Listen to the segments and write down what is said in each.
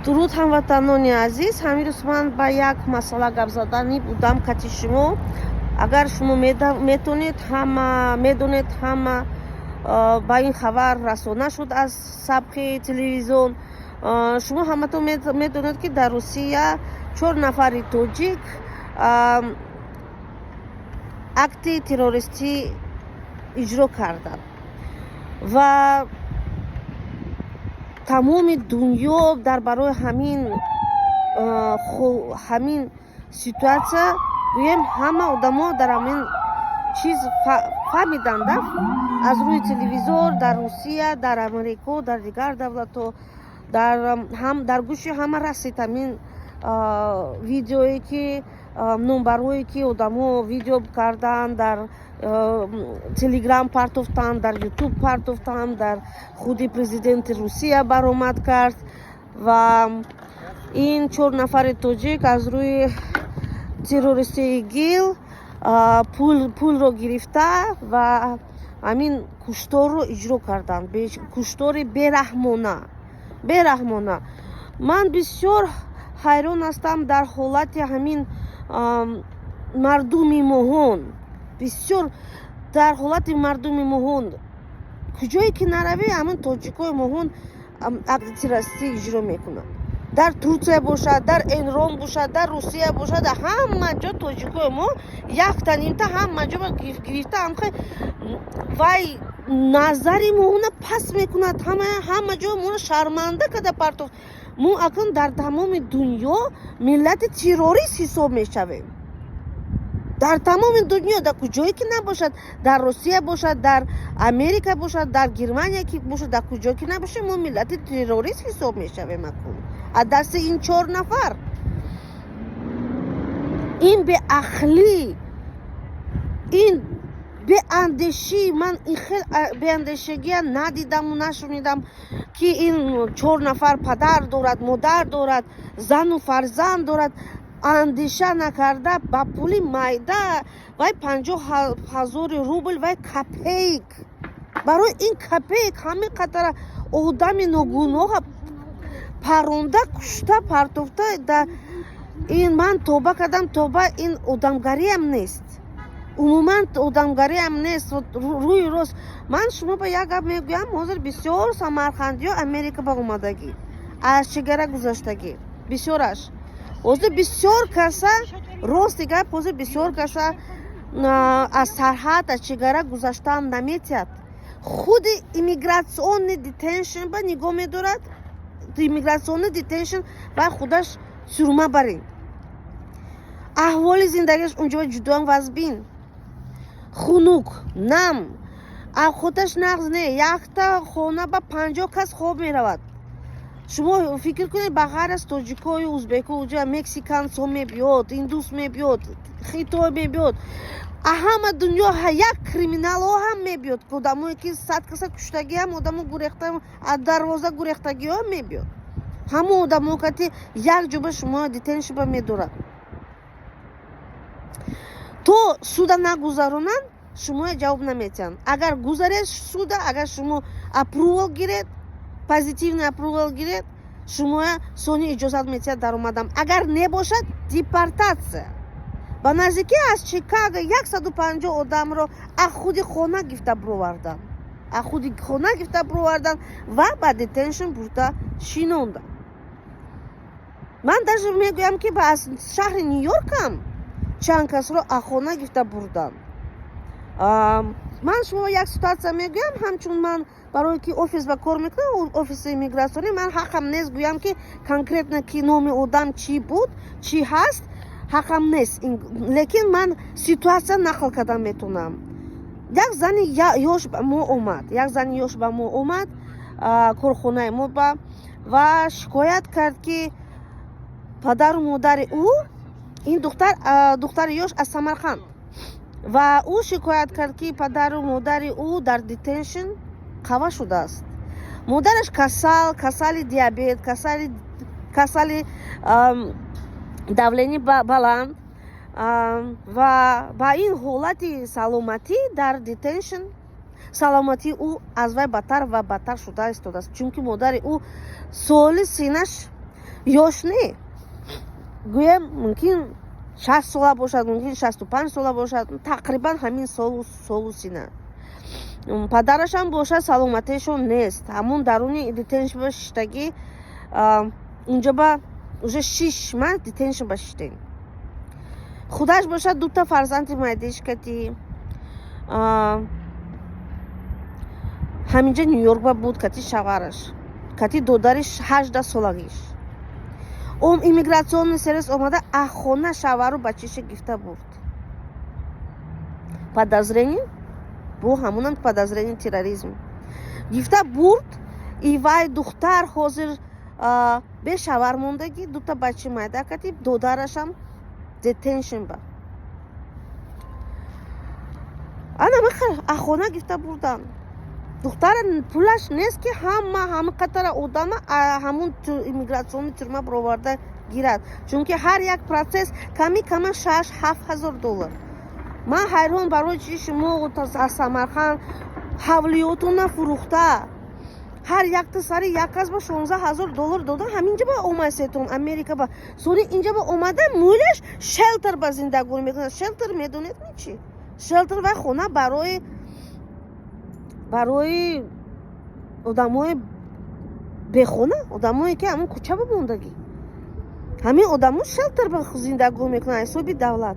Дуруд, ҳамватанони азиз! Ҳамин рӯз ман ба як масъала гап заданӣ будам кати шумо. Агар шумо метонед, ҳама медонед, ҳама ба ин хабар расона шуд аз сабқи телевизион. Шумо ҳаматон медонед, ки дар Русия чор нафари тоҷик акти террористӣ иҷро карданд ва тамоми дунё дар барои ҳамин ситуация, гӯем, ҳама одамо дар ҳамин чиз фаҳмиданда аз рӯи телевизор дар Русия, дар Амрико, дар дигар давлатҳо, дар гӯши ҳама расид ҳамин видеое, ки номбарҳое, ки одамо видео карданд, дар Телеграм партофтанд, дар Ютуб партофтанд, дар худи президенти Русия баромад кард. Ва ин чор нафари тоҷик аз рӯи террористии ИГИЛ пулро гирифта ва ҳамин кушторро иҷро карданд, куштори бераҳмона, бераҳмона. Ман бисёр ҳайрон ҳастам дар ҳолати ҳамин мардуми моҳон, бисёр дар ҳолати мардуми моҳон. Куҷое ки наравӣ, ҳамин тоҷикои моҳон акти террористӣ иҷро мекунанд. Дар Турсия бошад, дар Эрон бошад, дар Русия бошад, ҳама ҷо тоҷикои мо якта нимта ҳама ҷо гирифта, ҳамхе вай назари моҳона паст мекунад, ҳама ҷо моро шарманда карда партофт. Мо акнун дар тамоми дунё миллати террорист ҳисоб мешавем. Дар тамоми дунё, дар куҷое ки набошад, дар Русия бошад, дар Америка бошад, дар Германия ки бошад, дар куҷое ки набошад, мо миллати террорист ҳисоб мешавем акнун аз дасти ин чор нафар. Ин беақлӣ, ин беандешӣ, ман ин хел беандешагия надидаму нашунидам, ки ин чор нафар падар дорад, модар дорад, зану фарзанд дорад, андеша накарда ба пули майда, вай 50 000 рубл, вай копейк, барои ин копейк ҳамин қадара одами ногуноҳа паронда, кушта партофта. Да ин ман тоба кардам, тоба. Ин одамгариам нест, умуман одамгариам нест. Рӯи рост ман шумо ба як гап мегӯям. Ҳозир бисёр самарқандиё Америка ба омадагӣ, аз чегара гузаштагӣ бисёраш. Ҳозир бисёр каса, рости гап, ҳозир бисёр каса аз сарҳад, аз чегара гузаштаам наметиҳад. Худи иммиграционный detention ба нигоҳ медорад. Иммиграционный detention ба худаш тюрьма барин. Аҳволи зиндагиаш унҷо ҷудоам вазбин, хунук, нам, худаш нағз не. Якта хона ба 50 кас хоб меравад. Шумо фикр кунед, ба ғайр аз тоҷикою узбеко уҷа мексиканцо мебиёд, индус мебиёд, хитой мебиёд, ҳама дунё як криминалҳо ҳам мебиёд, одамое ки 100 каса куштагиам, одамо гурехта, аз дарвоза гурехтагиҳо мебиёд. Ҳамон одамо кати як ҷоба шумо detention ба медорад. То суда нагузаронанд, шумо ҷавоб наметиҳанд. Агар гузаред суда, агар шумо approval гиред, позитивный approval гиред, шумо сони иҷозат метиҳад даромадам. Агар небошад, депортация. Ба наздикӣ аз Чикаго 150 одамро аз худи хона гирифта бироварданд, аз худи хона гирифта бироварданд ва ба detention бурда шинонданд. Ман даже мегӯям, ки ба аз шаҳри Ню-Йоркам чанд касро аз хона гирифта бурданд. Ман шумо як ситуация мегӯям. Ҳамчун ман барое ки офис ба кор мекунам, офиси иммиграционӣ, ман ҳақам нест гӯям, ки конкретно ки номи одам чӣ буд, чӣ ҳаст, ҳақам нест, лекин ман ситуация нақл кардан метавонам. Як зани ёш ба мо омад, як зани ёш ба мо омад корхонаи мо ба ва шикоят кард, ки падару модари ӯ, ин духтар, духтари ёш аз Самарқанд, ва ӯ шикоят кард, ки падару модари ӯ дар detention қава шудааст. Модараш касал, касали диабет, касали давление баланд ва ба ин ҳолати саломатӣ дар detention саломатии ӯ аз вай бадтар ва бадтар шуда истодааст, чунки модари ӯ соли синаш Ёш не, гӯям, мумкин 60 сола бошад, мумкин 65 сола бошад, тақрибан ҳамин солу сина. Падарашам бошад, саломатиашон нест. Ҳамун даруни detention ба шиштагӣ. Унҷо ба уже 6 маҳ detention ба шиштем. Худаш бошад, дута фарзанди майдиш кати ҳаминҷа Ню-Йорк ба буд, кати шавараш, кати додари 18 солагиш. Ом иммиграционный сервис омада, ахона шавару бачиша гифта бурд. Подозрение бо ҳамунам подозрение терроризм гифта бурд. И вай духтар ҳозир бешавар мондагӣ, дута бачи майда кати, додарашам detention ба. Ана ахона гифта бурдан. Духтара пулаш нест, ки ҳама ҳами қатара одама ҳамун иммиграционный тюрьма бироварда гирад, чунки ҳар як процесс ками кама 6-7 ҳазор доллар. Ман ҳайрон, барои чи шумо аз Самарқанд ҳавлиётона фурӯхта, ҳар якта сари як кас ба 16 ҳазор доллар дода, ҳаминҷа ба омасетон Америка ба. Сони инҷа ба омада, мӯлаш shelter ба зиндагонӣ мекунад. Shelter медонед ми чи? Shelter вай хона барои одамои бехона, одамое ки ҳамон кӯча ба мондагӣ. Ҳамин одамо shelter ба зиндагонӣ мекунанд ҳисоби давлат.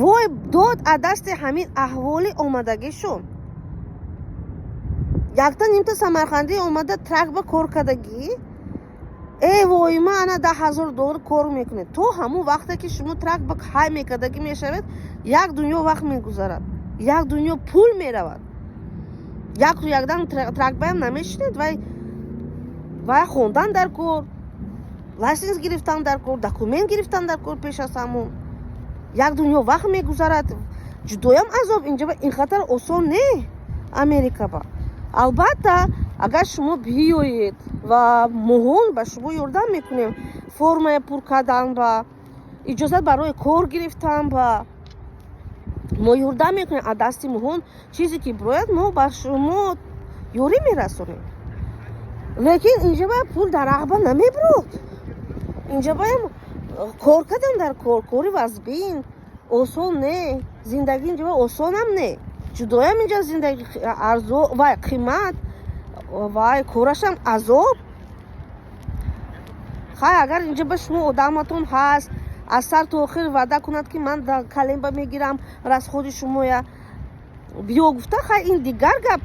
Вой дод аз дасти ҳамин аҳволи омадагишон. Якта нимта самарқандӣ омада, truck ба кор кардагӣ. Э войма, ана 10 ҳазор доллар кор мекунед. То ҳамун вақте ки шумо truck ба ҳай мекардагӣ мешавед, як дунё вақт мегузарад, як дунё пул меравад. Яку якдан truck баям намешинед. Вай хондан дар кор, license гирифтан дар кор, документ гирифтан дар кор. Пеш аз ҳамун як дунё вақт мегузарад. Ҷудоям азоб. Инҷа ин қадар осон не Америка ба. Албатта, агар шумо биёед ва моҳон ба шумо ёрдам мекунем, формая пур кардан ба, иҷозат барои кор гирифтан ба мо ёрдам мекунем. Аз дасти моҳон чизе ки бирояд, мо ба шумо ёрӣ мерасонем. Лекин инҷа ба пул дар рағба намебурод. Инҷа баям кор кардан дар кор, кори вазбин, осон не. Зиндагӣ инҷа осонам не, ҷудоям инҷа зиндагӣ арзо вай қимат, вай корашам азоб. Хай, агар инҷа ба шумо одаматон ҳаст, аз сар то охир ваъда кунад, ки ман калемба мегирам, расход и шумоя биё гуфта, хай, ин дигар гап.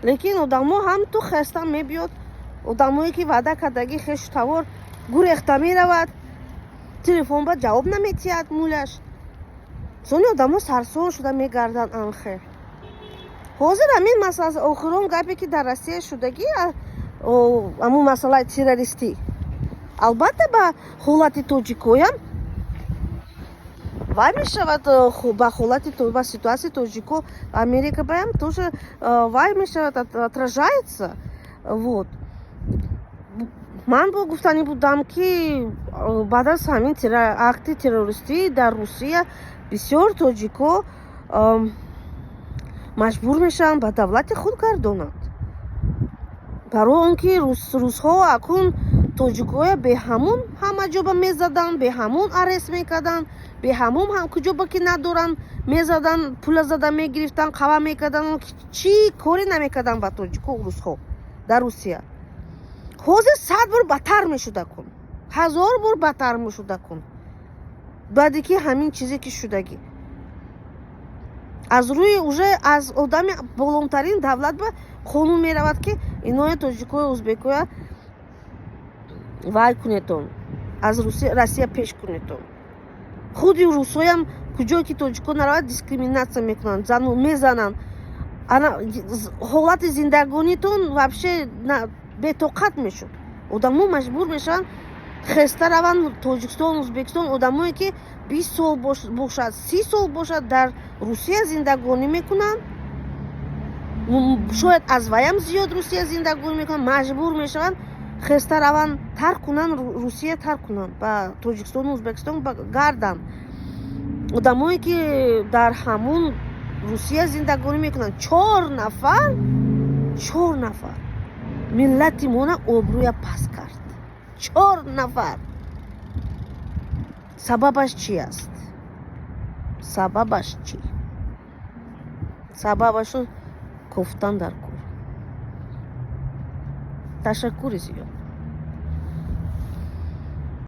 Лекин одамо ҳам ту хестан мебиёд. Одамое ки ваъда кардагӣ, хешу тавор гурехта меравад, телефон ба ҷавоб наметиҳад мулаш. Сони одамо сарсон шуда мегарданд. Анхе ҳозир ҳамин масъала, охирон гапе ки дар Россия шудагӣ, ҳамун масъалаи террористӣ, албатта, ба ҳолати тоҷикоям вай мешавад, ба ҳолати, ба ситуация и тоҷико Америка баям тоже вай мешавад, отражается. Вот ман бо гуфтанӣ будам, ки баъд аз ҳамин акти террористӣ дар Русия бисёр тоҷико маҷбур мешаванд ба давлати худ гардонанд, барои он ки русҳо акун тоҷикоя беҳамун ҳама ҷоба мезаданд, беҳамун арест мекарданд, беҳамун ҳам куҷоба ки надоранд мезаданд, пула зада мегирифтанд, қава мекарданд. Чӣ коре намекарданд ба тоҷико русҳо дар Русия. Ҳозир 100 бор бадтар мешуда кун, 1000 бор бадтар мешуда кун, баъде ки ҳамин чизе ки шудагӣ аз рӯи уже аз одами болонтарин давлат ба қонун меравад, ки иноя тоҷикоя, узбекоя вай кунетон, аз Россия пеш кунетон. Худи русоям куҷое ки тоҷико наравад, дискриминация мекунанд, зану мезананд. Ана ҳолати зиндагонитон вообще бетоқат мешуд. Одамо маҷбур мешаванд хеста раванд Тоҷикистон, Узбекистон. Одамое ки 20 сол бошад, 30 сол бошад, дар Русия зиндагонӣ мекунанд, шояд аз ваям зиёд Русия зиндагонӣ мекунанд, маҷбур мешаванд хеста раванд, тарк кунанд Русия, тарк кунанд, ба Тоҷикистону Узбекистон гарданд. Одамое ки дар ҳамун Русия зиндагонӣ мекунанд, чор нафар, чор нафар миллати мона обрӯя паст кард. Чор нафар. Сабабаш чӣ аст? Сабабаш чӣ? Сабабашро кофтан дар кор. Ташаккури зиёд.